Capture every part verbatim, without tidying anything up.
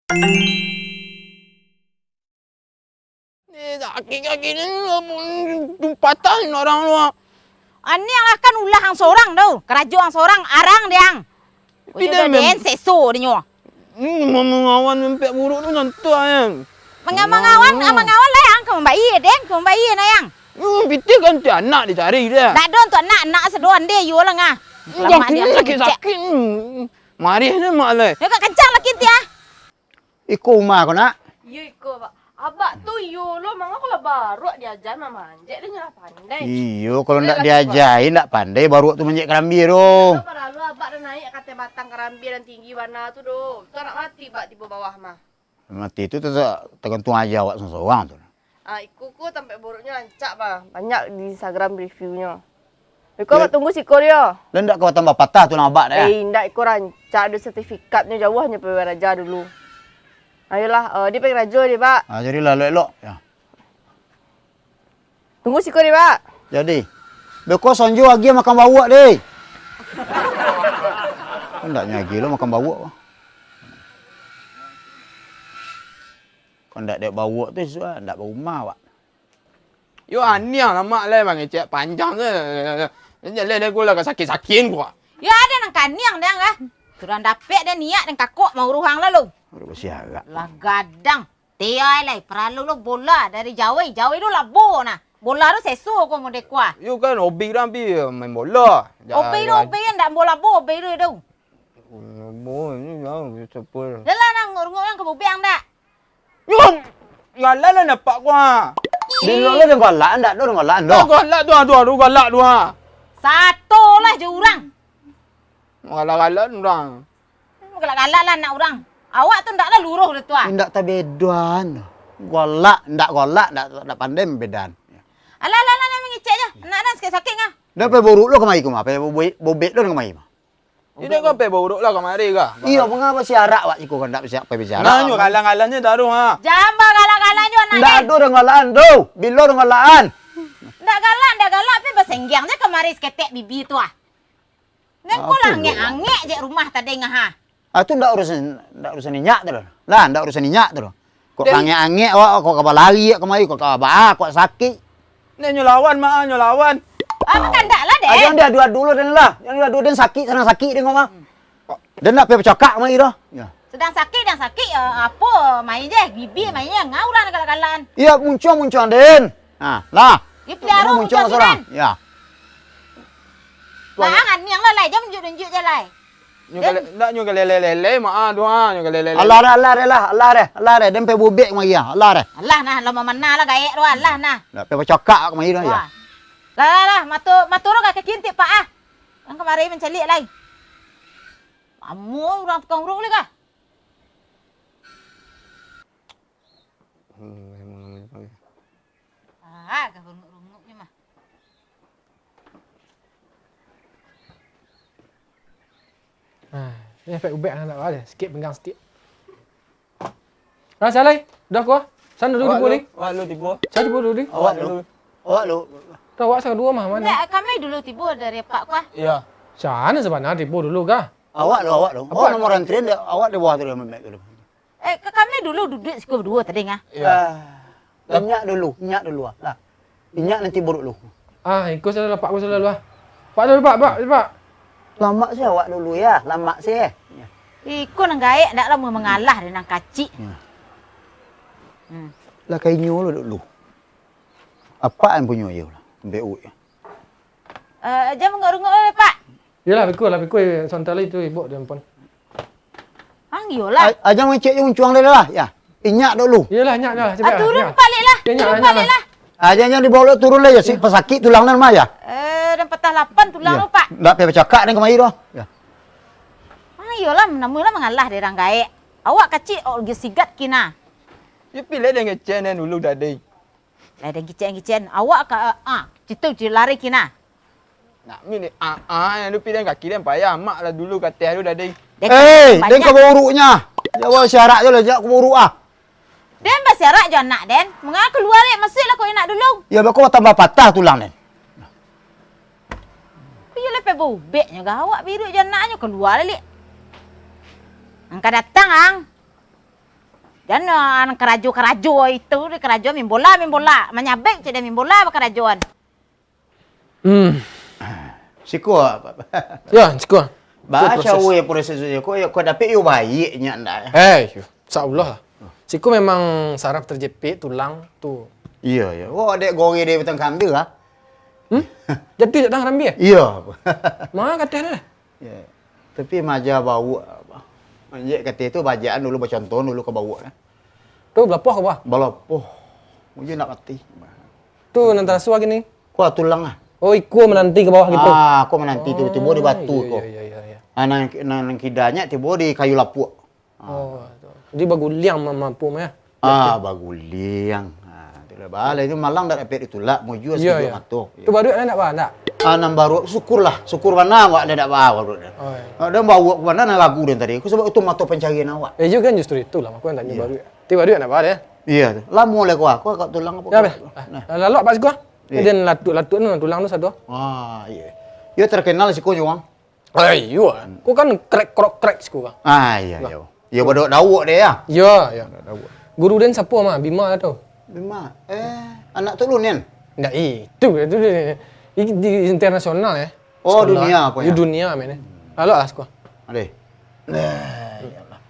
Eh, sakik kaki ni, tumpatan orang tu. Aniang lah kan ulah ang sorang tu, karajo ang sorang, arang deh ang. Tapi den seso dinyo. Hmm, mangawan ampek buruak tu santuak, Yang. Mangawan, mangawan lah, Yang, ka mambayia, den, ka mambayia nah, Yang. Hmm, pitih kan tu anak dicari dia. Dak ado tu anak, anak sado ande iyo lah ngah. Sakik-sakik. Marih ni mak lai. Yo, agak kancang laki ti ah. Iko umah ko, Nak? Iyo, iko, Abak. Abak tu iyo lo, manga ko lah baruak diaja mamanjek, deh nyo lah pandai. Iyo, kalau ndak diajai, ndak pandai baruak tu manjek karambia tu. Iyo, paralu Abak dah naiak ka ateh batang karambia nan tinggi bana tu doh. Tu anak mati, Bak, tibo bawah mah. Mati tu ta-, tagantuang aja awak sorang-sorang tu. Ah, iko ko tampek boroknyo rancak, bah. Banyak di Instagram reviewnyo. Iko, Abak tunggu siko dio. Lah ndak ka batambah patah tulang Abak dah, ya? Eh, indak, iko rancak, ado sertifikatnyo, jauahnyo pegawai raja dulu. Ayolah, eh, dia pai karajo dia, Bak. Ah, jadilah elok-elok, ya. Tunggu siko dia, Bak. Jadi, beko sonjo agiah makan bauak deh. Ndak nyo agiah lo makan bauak, Bak. Kok ndak dek bauak tu, suah ndak barumah, Bak. Yo, aniang lah, Mak, lai mangecek panjang tu. Jaleh lai ko lah ka sakik-sakik ko. Yo, ado nan kaniang dang lah. Surang dapek den niat den kakok mauruh ang lalu. Udah basiarak. Lah gadang. Tiai lai, paralu lo bola dari jauah, jauah tu labo nah. Bola tu seso ko mode kuah. Yo kan, hobi dang pi main bola. Hobi tu hobi kan, ndak bola bo, hobi tu tu. Labo ni lah, siapa? Dah lah, nang ngurung-ngurung ka bubeng dak? Yo, galak lah nampak ko, ha. Bilo lo den galak, ndak ado den galak, dah. Galak tu, aduh, aduh, galak tu, ha. Sato lah jo urang. Galak-galak urang. Galak-galak lah anak urang. Awak tu ndak lah luruh dah tu, ha. Indak tabedoan. Galak, ndak galak, ndak, ndak pandai mambedoan. Alah, alah, alah, nan mangecek je. Anak nan sakik-sakik ngah. Dah pai borok lo kamari ko mah, pai bobek, bobek lo kamari mah. Indak ka pai borok lah kamari kah? Iyo, manga basiarak awak iko kan, ndak basiarak, pai basiarak. Nah, nyo kalang-kalangnyo taruh, ha. Jan bagalang-galang jo anak. Ndak ado den galaan tu. Bilo den galaan. Ndak galak, ndak galak, pai basenggang je kamari saketek bibi tu, ah. Nan ko lah angek-angek je rumah tadi ngah, ah. Ah, tu ndak urusan, ndak urusan inyak tu doh. Lah, ndak urusan inyak tu doh. Kok angek-angek awak, kok ka balari kamari, kok ka ba-, kok sakik. Nek nyo lawan, Mak, nyo lawan. Ah, kandak lah, deh. Ah, jan diadu-adu lo den lah. Jan diadu den sakik, sadang sakik den kok mah. Den ndak pai bacakak kamari doh. Yo. Sadang sakik, sadang sakik, yo, apo, main je, bibi main je, ngau lah galak-galakan. Iyo, muncuang-muncuang den. Ha, lah. Yo, piaro muncuang surang. Yo. Lah, ang aniang lah, lai, jan nunjuk-nunjuk je, lai. Nyo ka le-, ndak nyo ka lele-lele, Mak, ah, tu, ah, nyo ka lele-lele. Alah deh, alah deh lah, alah deh, alah deh, den pai bobek kamari, ah, alah deh. Alah nah, lah mamana lah gaek tu, alah nah. Ndak pai bacakak kamari doh, yo. Wah. Lah, lah, lah, mato, mato lo ka kaki antik, Pak, ah. Ang kamari mancaliak lai. Lamo urang tukang uruk lai kah? Ah, ka runguk-runguknyo mah. Ah, ni efek ubek anak awak deh, sikit pinggang sikit. Ah, sia lai, dah kuah. Sana dulu tibo ni. Awak dulu tibo. Sia tibo dulu ni? Awak dulu. Awak dulu. Dah, awak sanga duo mah, mano? Ndak, kami dulu tibo dari Pak kuah. Iyo. Sana sabana tibo dulu kah? Awak dulu, awak dulu. Awak nomor antrian, awak di bawah tu, dia mamek dulu. Eh, ka-, kami dulu duduak siko baduo tadi, ngah. Iyo. Ah, inyak dulu, inyak dulu, ah. Lah. Inyak nanti borok lu. Ah, iko salah, Pak, iko salah lu, ah. Pak dulu, Pak, Pak, Pak. Lamak se awak dulu, yo. Lamak se. Iko nan gaek, ndak lah mau mangalah dari nan kacik. Yo. Hmm. Lah ka inyo lo dulu. Apak nan punyo iyo lah. Sampai uik. Eh, jan mangurung-urung, Pak. Iyolah, pikun lah, pikun. Santai lah itu, ibuk di handphone. Ang iyolah. A-, aja mangecek je muncuang dia lah, yo. Inyak dulu. Iyolah, inyak dah, cepat lah. Ah, turun balik lah. Inyak, turun balik lah. Aja jan dibawa turun lah, yo. Si pasakik tulang nan mah, yo. Eh, nan patah lapan tulang tu, Pak. Ndak pai bacakak nan kamari tu. Yo. Ah, iyolah, namuilah mangalah dari urang gaek. Awak kacik, awak lagi sigat kina. Yo pilih dia ngecek nan dulu tadi. Lai den kicen-kicen, awak ka, ah, citu ci lari kina. Nak mini, ah, ah, yang dupi den kaki den payah, mak lah dulu kateh tu tadi. Eh, den ka bauruknya. Jawa syarak je lah, jak ka bauruk ah. Den basiarak jo anak den, manga kalua lek masuak lah ko inak dulu. Ya, bako tambah patah tulang den. Iyo lepe bobeknyo gawak biruak jo anaknyo kalua lek. Angka datang ang. Jan nan karajo-karajo itu, di karajo main bola, main bola. Manyabik cek dia main bola bakarajoan. Hmm. Siko. Ya, siko. Ba cawe proses ko, ko dapek yo baiak nyo ndak. Eh, yo. Insyaallah lah. Siko memang saraf terjepit tulang tu. Iyo, iyo. Oh, dek goreng dek batang kambing lah. Hmm? Jatuh tak tang rambia? Iyo. Manga kateh dah. Ya. Tapi maja bauak apa. Anjek kateh tu bajaan dulu bacontoh dulu ka bauak kan. Tu belapoh ka bawah? Belapoh. Uji nak mati. Tu nan tarasuah gini. Kuah tulang ah. Oh, ikua menanti ke bawah gitu. Ah, aku menanti tu tiba di batu oh, ko. Iya, iya, iya. Ah, nan, nan, nan kidanya tiba di kayu lapuak. Ah. Oh, tu. Jadi baguliang mampu mah ya. Ah, baguliang. Ah, tu lah bala itu malang dak dapat ditulak mujua iya, iya. Mato. Tu baru nak ba nak. Ah, nan baru syukurlah. Syukur bana awak dah dak ba baru dah. Oh, iya. Dah bawa ke mana nan lagu dan tadi. Aku sebab itu mato pencarian awak. Eh, juga kan justru itulah aku nak tanya iya. Baru. Ti baru nak ba ya. Iya tu. Lamo lah kuah. Kuah kat tulang apa. Ya, nah. Lalu apa sih kuah? Iya. Dan latuk-latuk tu tulang tu satu. Ah, iya. Yo terkenal siko juang. Ai, yo. Ko kan krek krok krek siko ka. Ah, iyo, iyo. Iyo badok dawok deh ya. Iyo, iyo. Guru den sapo mah? Bima lah tu. Bima. Eh, anak tu lu nian. Ndak itu, itu di, di, di internasional ya. Oh, dunia apa ya? Di dunia men. Lalu lah siko. Adeh. Nah, iyalah.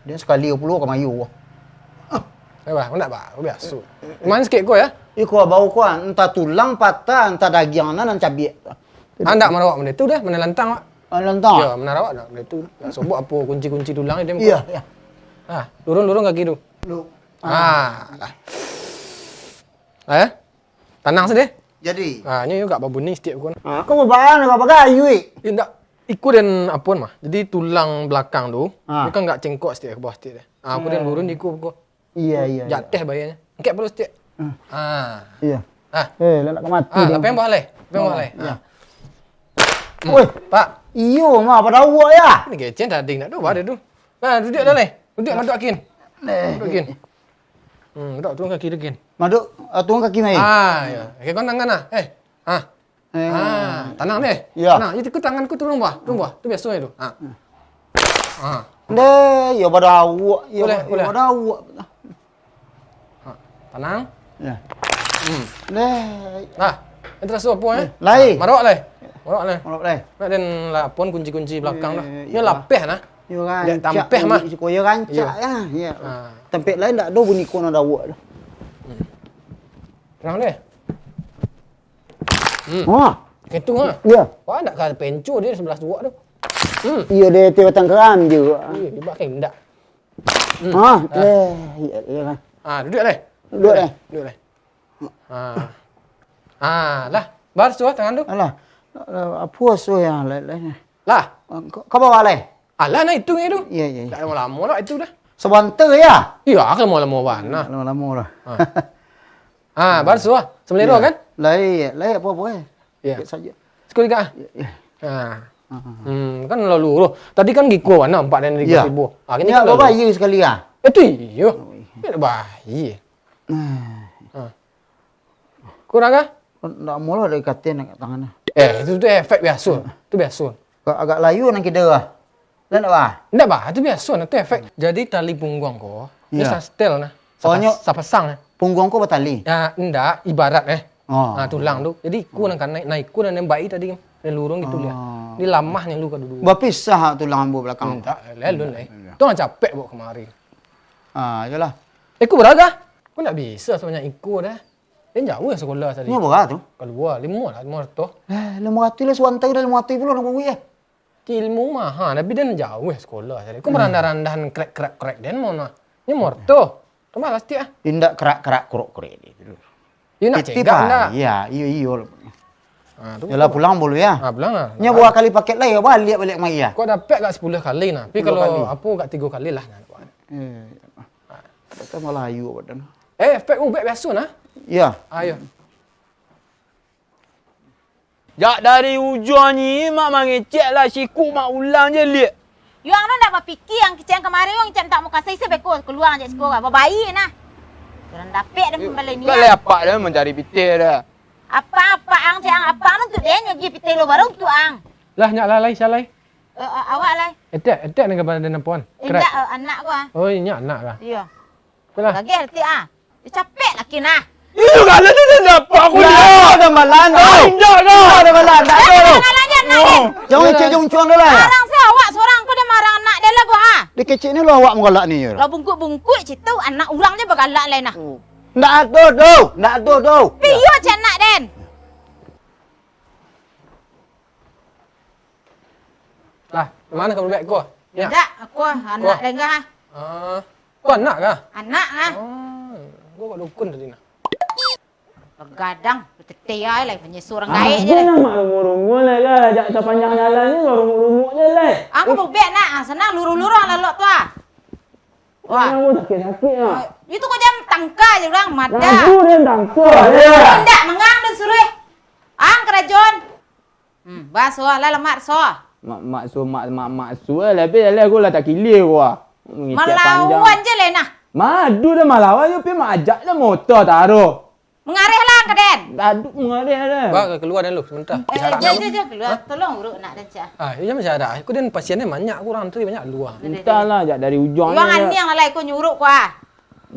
Dia sekali pulo ka mayu. Eh, bah, ndak bah, biaso. Main sikit ko ya. Iko bau ko entah tulang patah, entah dagiang nan cabiak. Andak marawak benda tu dah, mana lantang wak. Ah, lantang. Ya, mana rawak dah benda tu. Nak sobok apa kunci-kunci tulang dia. Iya, iya. Ah, turun-turun kaki tu. Lu. Ah. Ah, lah. Eh? Tanang sadeh. Jadi. Ah, nyo juga babunyi setiap kun. Ah, kau mau bayar nak apa kayu, eh? Ya, ndak. Iku dan apun mah. Jadi tulang belakang tu, ah. Dia kan agak cengkok setiap ke bawah setiap dia. Ah, aku dan turun di iku kau. Iya, iya. Jateh bayarnya. Engkek perlu setiap. Ah. Iya. Ah. Eh, nak mati. Ah, apa yang boleh? Apa yang boleh? Iya. Woi, Pak. Iyo, mah pada awak ya. Ini kecen tadi nak tu, ada tu. Nah, duduk dah leh. Duduk maduk akin. Maduk akin. Hmm, duduk turun kaki akin. Maduk, uh, turun kaki mai. Ah, ya. Okey, kau tangan ah. Eh. Ah. Eh. Ah, tanang deh. Ya. Tanang. Itu tangan ku turun bawah. Turun bawah. Tu biasa tu. Ah. Ah. Deh, ya pada awak. Ya, boleh, ya boleh. Pada awak. Ha, tanang. Ya. Hmm. Leh. Nah, itu rasa apa eh? Lai. Marok lai. Marok lai. Marok lai. Nak dan lah pun kunci-kunci belakang dah. Ya, ya lapeh nah. Yo rancak. Tampeh mah. Yo rancak ya. Ya. Ha. Tampek lain tak ada bunyi kau nak dawak tu. Hmm. Tenang deh. Hmm. Wah. Itu ha. Ya. Wah nak kau pencu dia sebelah suak tu. Hmm. Iya dia tu batang keram je. Iya, dia pakai indak. Hmm. Ha, ah. Leh, iya, iya kan. Ah, duduk leh. Duduk leh. Duduk leh. Ah. Ah, lah. Bar suah tangan tu. Alah. Apa suah yang lain-lain? Lah. Kau, kau bawa leh? Alah, nah itu tu. Iya, iya. Tak lama-lama lah itu dah. Sebentar ya? Iya, aku lama-lama bana. Lama-lama lah. Ah. Ah, bar suah. Semelero kan? Lai, lai apa-apa eh. Ya. Saja. Sekali kak. Ya, ya. Ah. Hmm, kan lalu tu. Tadi kan giko warna empat dan tiga ribu. Ah, ini kan lalu. Sekali ah. Itu iyo. Ini bayi. Ah. Kurang kah? Ndak mula dari katin nak tangan. Eh, itu tu efek biasa. Itu biasa. Agak, agak layu nak kida lah. Ndak bah. Ndak bah, itu biasa nah, itu efek. Jadi tali pungguang ko, ini setel nah. Sapasang nah. Pungguang ko batali. Ya, ndak, ibarat eh. Oh. Nah, tulang tu. Jadi iku nang kanai, nah iku nang baik tadi kan. Dia lurung gitu dia. Dia lamah nyo lu ka dulu. Bapisah tulang ambo belakang. Ndak, lelun eh. Tu nang capek bawa kemari. Ah, iyalah. Iku beraga. Aku ndak bisa sebanyak iku dah. Dia jauh sekolah tadi. Nyo berapa tu? Keluar lima lah, lima ratus. Eh, lima ratus lah suantai dah lima ratus pulo nak buat eh. Ilmu maha, tapi den jauh sekolah tadi. Ku merandah-randahan krek-krek-krek den mau nah. Nyo morto. Tambah plastik ah. Indak kerak-kerak krok-krek dia tu. Iyo nak cegak ndak? Iya, iyo iyo. Ha, tu Yalah pulang bulu ya. Ha, pulang lah. Nyo dua kali paket lai baliak-baliak mari ya. Kok dapat gak sepuluh kali nah. Tapi kalau apo gak tiga kali lah nah. Eh. Kata Melayu badan. Eh, efek ubek biasa nah. Ya. Ayo. Jak dari ujuang ni mak mangecek lah siku mak ulang je liak. Yuang tu ndak bapikir ang kicek kamari wang kicek tak mukasai se beko keluar je siko babai nah. Kurang dapek dah pembalai ni. Kalau apak dah mencari pitih dah. Apa apa ang cek ang apa men tu deh nyagi pitih lo baru tu ang. Lah nyak lah lai salai. Uh, uh, awak lai. Etek etek ni kepada dan puan. Indak uh, anak gua. Oh nyak anak kah? Iya. Itulah. Lagi hati ah. Dia capek laki nah. Itu kalau dia dah dapat aku dia. Dah malam tu. Indak kau. Dah malam. Tak ada tu. Jangan ngecek jongcuang tu lah. Arang se awak surang ko dia marang anak dia lah ko ha. Dia kecek ni lo awak manggalak ni. Lah bungkuk-bungkuk cik tu anak urang je bagalak lai nah. Ndak ado doh, ndak ado doh. Piyo cek anak den. Lah, di mano kamu buek ko? Nyak. Indak, aku anak den kah? Ah, ko anak kah? Anak kah? Oh, gua kok dukun tadi nah. Begadang, betetai ai lai, panyesu urang gaek je lai. Ado lah mak rungu-rungu lai kah, jak sapanjang jalan ni rungu-rungu je lai. Aku bubek nak, ah, sanang luruh-luruh lalok tu ah. Wah. Tangan sakik-sakik ah. Itu kau jangan tangka je urang, madah. Lagu dia tangka je. Indak, mangang dan suruh. Ang karajon. Hmm, baso lah lamak so. Mak, mak so, mak, mak, mak so lah, tapi lah aku lah takilia ko ah. Mangecek panjang. Malawan je lah nah. Madu dah malawan, tapi mak ajak je motor taruh. Mangareh lah ka den. Aduh, mangareh dah. Ba, kalua den lu, sabanta. Eh, eh, ja, ja, ja, kalua. Tolong uruk nak den, Cak. Ah, iyo, macam ada. Aku den pasian ni banyak, aku urang tu banyak lua. Entahlah, jak dari ujuang. Urang aniang lah, iko nyuruk ko ah.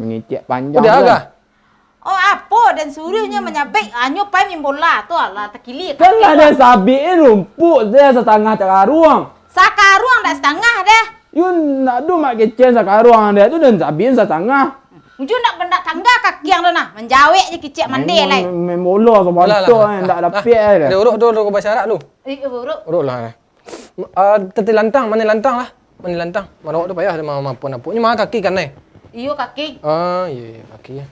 Mangecek panjang. Udah agak. Oh, apo den suruhnyo manyabik, hanyo pai main bola tu, alah, takilia. Kan lah den sabik eh, rumput se satangah sakaruang. Sakaruang dak satangah deh. Yo, nak tu mak kecek sakaruang deh, tu den sabik satangah. Uju nak bendak tangga kaki ang tu nah, manjawek je kecek mandeh lai. Main, main bola sabanta eh, ndak dapek eh. Dah uruk tu, uruk basyarak lu. Eh, uruk. Uruk lah. Ah, tati lantang, mano lantang lah. Mano lantang. Marawak tu payah dah ma-, mapo-napo. Nyo ma kaki kanai? Iyo, kaki. Ah, iyo, iyo, kaki.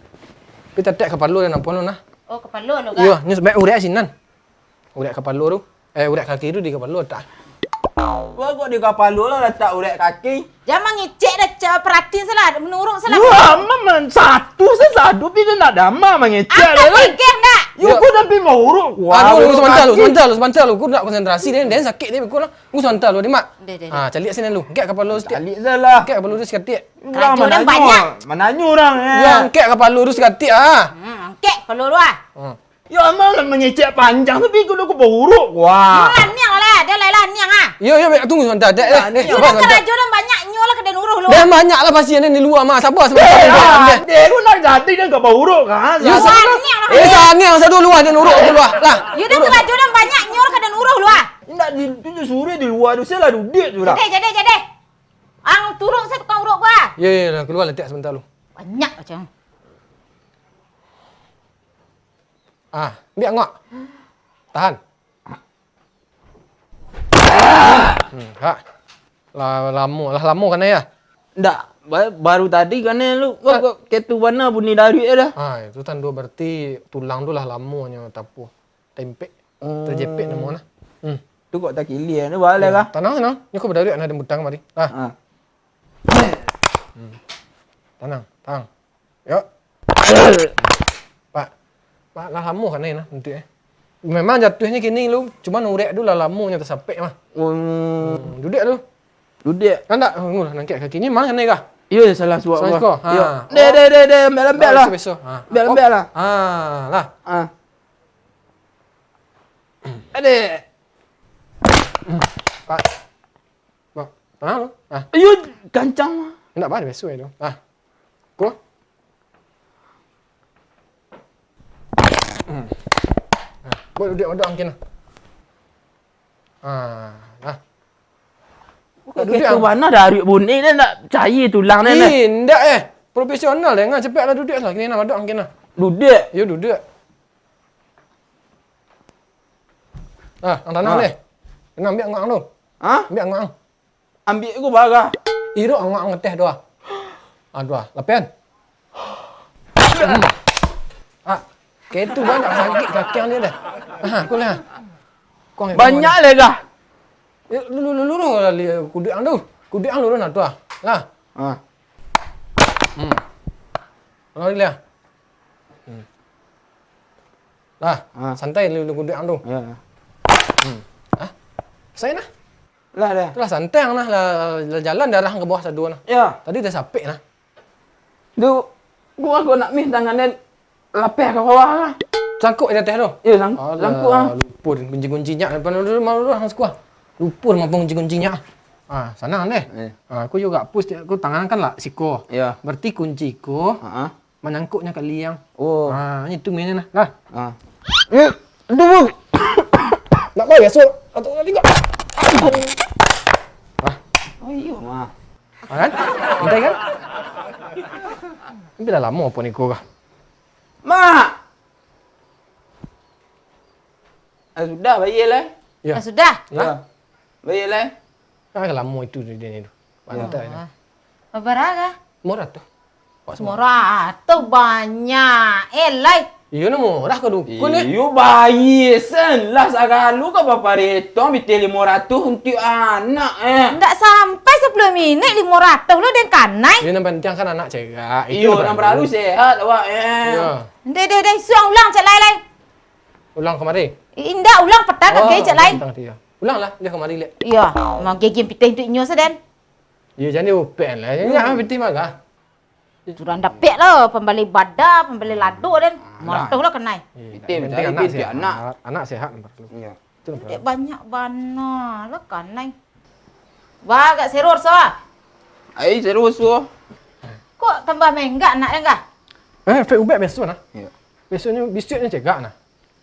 Tapi tatek kapalo dah napo tu nah. Oh, kapalo lo, Kak? Iyo, nyo sampai urek sinan. Urek kapalo tu. Eh, urek kaki tu di kapalo tak? Wah, kok di kapalo lah latak urek kaki? Jan mangecek dah, ca-, paratin salah, manuruk salah. Wah, aman, man, satu se sadu pi tu ndak damah mangecek. Angkat lah, kan? Sikit ndak? Yo, yo. Ko dah pi mauruk, wah. Aduh, uruk sabanta lu, kaki. Sabanta lu, sabanta lu. Ko nak konsentrasi, den, den sakik den, ko lah. Ko sabanta lu, Mak. Deh, deh, deh. Ah, caliak sinan lu. Angkat kapalo saketek. Caliak salah. Angkat kapalo tu saketek. Urang karajo mananyo, banyak. Mananyo urang, eh. Yo, angkat kapalo tu saketek, ah. Hmm, angkat kapalo tu, ah. Hmm. Yo, aman lah mangecek panjang, tapi ko dah ko bauruk, wah. Yo, lah, niang lah. Dah lah, lah, niang, ah. Yo, yo, tunggu sabanta, dek, eh. Lah, eh, niang. Yo, sabar dah sabanta. Karajo dah banyak, nyo lah ka den uruh lu. Dah banyak lah pasien di lua, mah. Sabar sabanta. Eh, dek, ko nak jadi den ka bauruk, kan? Yo, wah, niang lah. Eh, saniang sadu luah, den uruk tu luah. Lah. Yo, dah karajo dah banyak, nyo lah ka den uruh lu, ah. Indak di, tu, tu suruh di lua tu, se lah duduak tu lah. Jadi, jadi, jadi. Ang turun se tukang uruk ko, ah. Yo, yo, lah, kalua lah, tek, sabanta lu. Banyak macam. Ah, ambiak angok. Tahan. Hmm, ha. Lah lamo, lah lamo kanai yo? Ndak, ba-, baru tadi kanai lu. Kok, kok ketu bana bunyi daruik dah. Ha, itu tando berarti tulang tu lah lamonyo tapuah. Tempek. Oh. Terjepit namo nah. Hmm. Tu kok takilia, ni baleh kah? Tanang, tanang. Nyo ko badaruik, nah, den butang kamari. Ah. Ah. Hmm. Tanang, tanang. Yo. Pak. Pak, lah lamo kanai nah, nanti, eh. Memang jatuahnyo kini lu, cuman urek tu lah lamonyo tasapek mah. Oh. Hmm, duduak lu. Duduak. Kan ndak? Tunggu lah, nangkek kaki. Ni mah kanai kah? Iyo, salah suak gua. Salah suak. Ha. Iyo. Deh, deh, deh, deh, ambiak lah. Biaso, biaso. Ha. Ambiak lah. Ha, lah. Ha. Adek. Pak. Bang, tanang lu. Ah. Ayo, gancang. Indak apa, biaso se tu. Ah. Ko. Hmm. Ah, buek duduak, duduak angkin lah. Ah, ah. Buek duduak. Kok ketu bana daruik bunyi ni, ndak cair tulang ni, ni. Ih, ndak eh. Profesional deh, ngah, capek lah duduak lah. Kini nah, duduak angkin lah. Duduak? Yo, duduak. Ah, ang tanang deh. Tanang, ambiak angok ang tu. Hah? Ambiak angok ang. Ambiak ko bara. Iruik angok ang ka ateh tu ah. Ah, tu ah. Lapehan. Hmm. Ah, ketu banyak sakik kaki ang ni deh. Ah, ko lah. Banyak lah dah. Eh, lu, lu, lu, lu, lu, lu, kuduak ang tu. Kuduak ang lu, lu, nah, tu ah. Lah. Ah. Hmm. Ulang lagi lah. Hmm. Lah, ah. Santai lu, lu kuduak ang tu. Ya. Hmm. Ah? Santai nah. Lah, dah. Itulah santai ang nah, lah, lah jalan darah ka bawah sadu nah. Ya. Tadi tasapek nah. Tu, gua, gua nak mih tangan dia lapeh ka bawah lah. Sangkuk di ateh tu? Ya, sang-, alah, sangkuk ah. Lupo den kunci-kuncinya. Depan dulu, malu dulu, hang sekuah. Lupo den mampang kunci-kuncinya. Ah, sanang deh. Eh. Ah, aku juo gak push, aku tangan kan lah siko. Iyo. Berarti kunci ko, ha, manyangkuknyo ka liang. Oh. Ah, itu mainnya nah. Lah. Ah. Eh, aduh. Nak bayar, Sur? Atau nak tinggal? Ah. Oh, iyo, mah. Ah, kan? Pintai, kan? Ini lah lamo apo niko kah? Mak! Ah, sudah, bayar lah. Ya. Ah, sudah? Ya. Bayar lah. Ah, lamo itu dia ni tu. Mantap ni. Ah. Babaraha? Murah tu. Murah tu banyak. Eh, lai. Iyo, nah murah ka dukun eh. Iyo, bayar sen lah sagalo ka baparetong, pitih limo ratuih untuak anak eh. Ndak sampai sapuluah minit limo ratuih lo den kanai. Iyo, nan pantiang kan anak cerak. Iyo, nan paralu sehat awak eh. Iyo. Deh, deh, deh, suang ulang cak lai, lai. Ulang kamari? Indak, ulang patang ka gai cak lai. Patang tadi, iyo. Ulang lah, dia kamari liak. Iyo, mah gigi pitih tu inyo saden. Iyo, jan diupek lah. Inyo pitih mah kah? Surang dapek lah, pambali bada, pambali lado den. Matuh lah kanai. Pitih mencari pitih anak. Anak sehat. Iyo. Dek banyak bana lah kanai. Wah, agak seror so. Ai, seror so. Kok tambah menggak nak den kah? Eh, efek ubek biaso nah. Iyo. Biasonyo bisuaknyo cegak nah.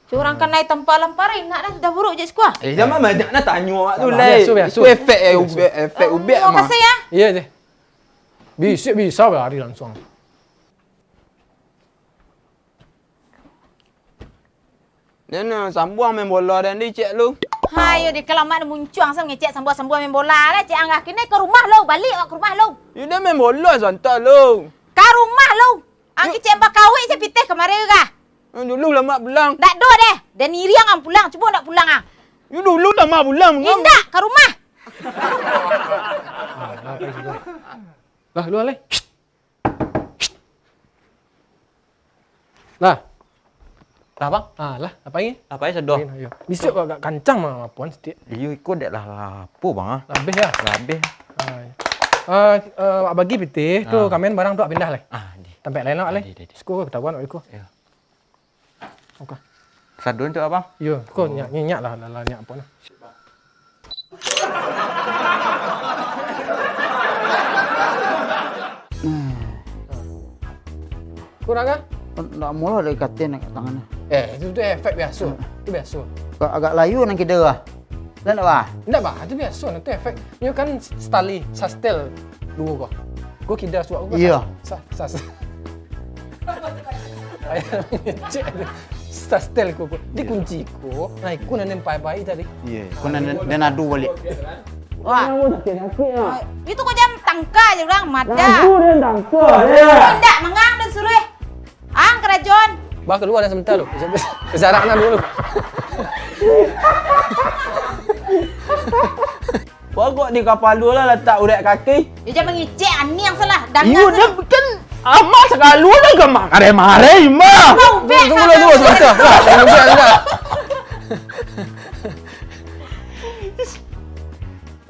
Surang kanai tampa lampar, indak dah sudah buruk je sikuah. Eh, jangan banyak nak tanyo awak tu, lai. Biaso, biaso. Itu efek eh, ubek, efek ubek mah. Kasih ya. Iyo je. Bisuak bisa lari langsung. Den, sambuang main bola den di cek lu. Hayo, di kalaman muncuang sam ngecek sambuang-sambuang main bola lah, cek anggah kini ka rumah lu, balik awak ka rumah lu. Yo, den main bola santa lu. Ka rumah lu. Ang kecek bakawik se pitih kamari kah? Yang dulu lamak pulang. Ndak doh deh. Dan iriang ang pulang. Cubo ndak pulang ah. Yang dulu lamak pulang. Indak, ka rumah. Lah, lu alai. Lah. Lah, Bang. Ah, lah, apa lagi? Apa lagi sudah? Ayo. Bisuak kau agak kancang mah, puan sitik. Iyo, iko dek lah lapo, Bang ah. Labih ya? Labih. Ah, eh, eh, awak bagi pitih tu, kamian barang tu awak pindah lai. Ah, di. Tampek lain awak lai. Di, di, di. Siko ketahuan awak iko. Iyo. Oke. Sadun tu, Abang? Iyo, ko nyak, nyak lah, lah, lah, nyak apa nah. Kurang kan? Ndak murah dari katin nak tangan. Eh, itu tu efek biasa. Itu biasa. Agak, agak layu nang kida lah. Ndak, ndak, bah? Ndak, bah. Itu biasa, itu efek. Nyo kan stali, sastel duo ko. Ko kida suak ko. Iyo. Sa-, sa-, sa-, Sastel ko, ko. Di kunci ko. Nah, iko nan pai-pai tadi. Iyo, ko nan, nan adu balik. Wah. Itu ko jam tangka je urang, mada. Aku dan tangka, ya. Indak, mangang dan suruh. Ang karajon. Bah, kalua dah sebentar lu. Kesarak nan dulu. Pokok di kapalo lah latak urek kaki. Yo, jan mangicek, aniang salah. Iyo, dah kan amak sakalo dah gamak mareh-mareh, mah. Tunggu, tunggu, tunggu, sebentar. Lah, sebentar, sebentar.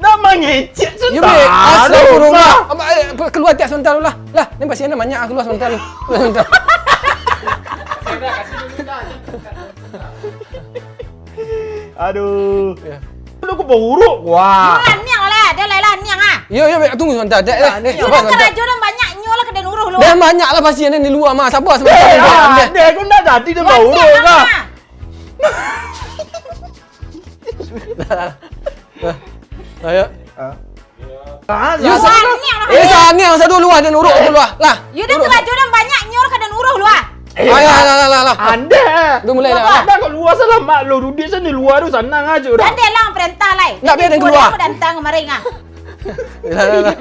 Nak mangicek. Yo, be, astagfirullah. Amak, eh, kalua tiak sebentar dulu lah. Lah, ni pasien banyak, kalua sebentar dulu. Sebentar. Aduh. Yo. Lu kok bauruk, wah. Yo lah, niang lah. Dia lah, lah, niang ah. Yo, yo, be, tunggu sebentar. Dek, eh, eh, sabar sebentar. Karajo dah banyak, nyo lah ka den uruh lu. Dah banyak lah pasien ni di lua mah. Sabar sebentar. Eh, ah, dek, kau nak jadi dia bauruk kah? Lah, lah, lah. Ayo. Ah. Yo, sa-, eh, saniang lah. Saniang sado luah dan uruk tu luah. Lah. Yo, dah karajo dah banyak nyo ka den uruh luah. Eh, ayo, lah, lah, lah, lah. Andeh. Dah mulai lah. Dah kok luah salah mak lu duduk sana luah tu sanang aja dah. Dah, dah lah perintah lai. Nak biar den kalua. Datang kemarin ah. Lah, lah, lah.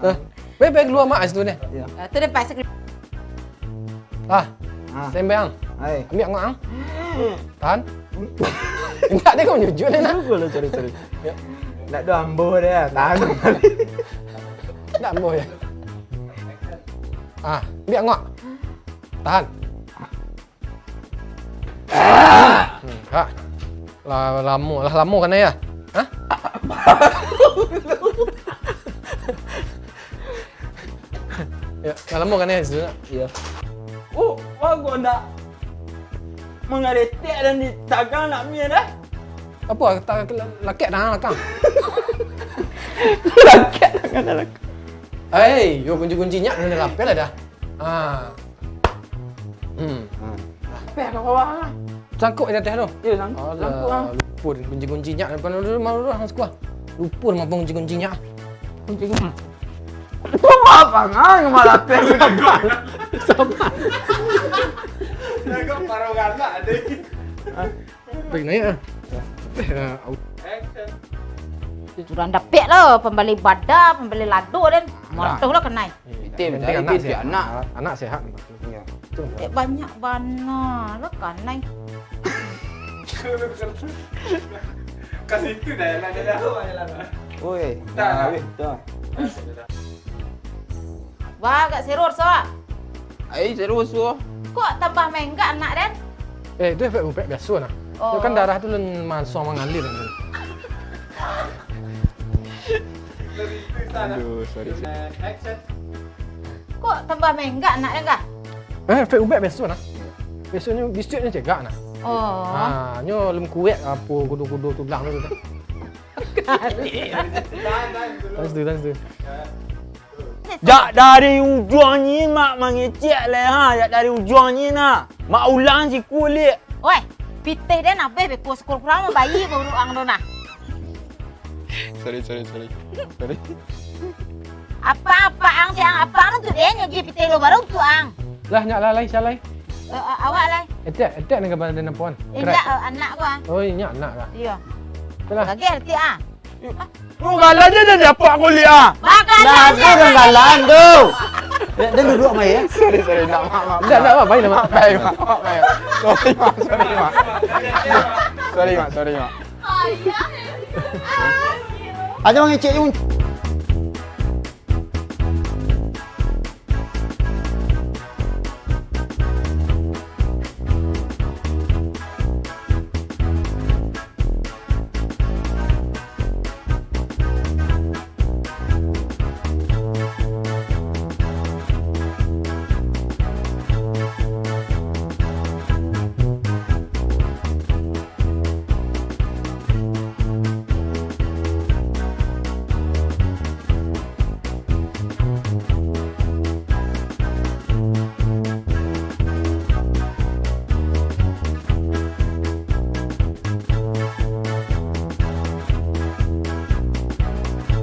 Lah. Baik, baik, kalua mak situ ni. Iyo. Ah, tu dia pasal. Ah, ah. Sembang. Hai. Ambiak angok ang. Tahan. Indak, dia kau nyujur ni nah. Tunggu lah, cari, cari. Yo. Ndak ada ambo dia, tahan. Ndak ambo ya. Ah, ambiak angok. Tahan. Hmm, ha. Lah, lamo, lah lamo kan ya? Hah? Ya, lah lamo kan ya situ nak? Iyo. Oh, wah, gua ndak mangaretek dan ditagang nak mie dah. Apa? Tak, lakek dah lakang. Lakek tangan dah lakek. Hei, yo kunci-kunci nyak nan lapeh lah dah. Ah. Hmm. Lapeh ka bawah lah. Sangkok di ateh tu. Yo, sangkok. Alah, sangkok ah. Lupo kunci-kunci nyak. Depan dulu, malu dulu, hang sekuah. Lupo mampang kunci-kunci nyak. Kunci nyak. Lupo apa ngan, malah lapeh. Sabar. Sabar. Jago paro galak, deh. Hah? Tarik naiak ah. Eh, au. Action. Surang dapek lo, pambali bada, pambali lado den. Alah. Matuh lo kanai. Pitih, pitih anak sehat. Anak sehat. Iyo. Dek banyak bana lo kanai. Ka situ dah, dah, dah, dah. Oi, dah, dah, habis, dah. Wah, agak seror, so. Ai, seror, so. Kok tambah menggak anak den? Eh, itu efek ubek biaso nah. Oh. Itu kan darah tu len langsung mangalir kan. Aduh, sorry, sorry. Kok tambah menggak anak den kah? Eh, efek ubek biaso nah. Biasonyo bisuaknyo cegak nah. Oh. Ah, nyo lem kuek apo kudo-kudo tulang tu. Tahan situ, tahan situ. Jak dari ujuang ni mak mangecek lai ha, jak dari ujuang ni nah. Mak ulang siku liak. Oi, pitih den abih beko, sakurang-kurang mah bayi baru ang tu nah. Sorry, sorry, sorry. Sorry. Apa, apa ang, si ang apa ang tu den nyagi pitih lo baru tu ang. Lah, nyak lah, lai, sia lai. Eh, eh, awak lai. Etek, etek nan gambar den nampak kan? Indak, eh, anak ko ah. Oh, inyo anak kah? Iyo. Itulah. Lagi etek ah. Lu galak je dah dapat kuliah. Bagalah. Nah, tu dah galak tu. Dia, dia duduk mai ya. Sorry, sorry, nak, mak, mak. Ndak, ndak, mak, main, mak. Mak, mak, mak. Sorry, mak, sorry, mak. Sorry, mak, sorry, mak. Ayah. Aja mangecek je.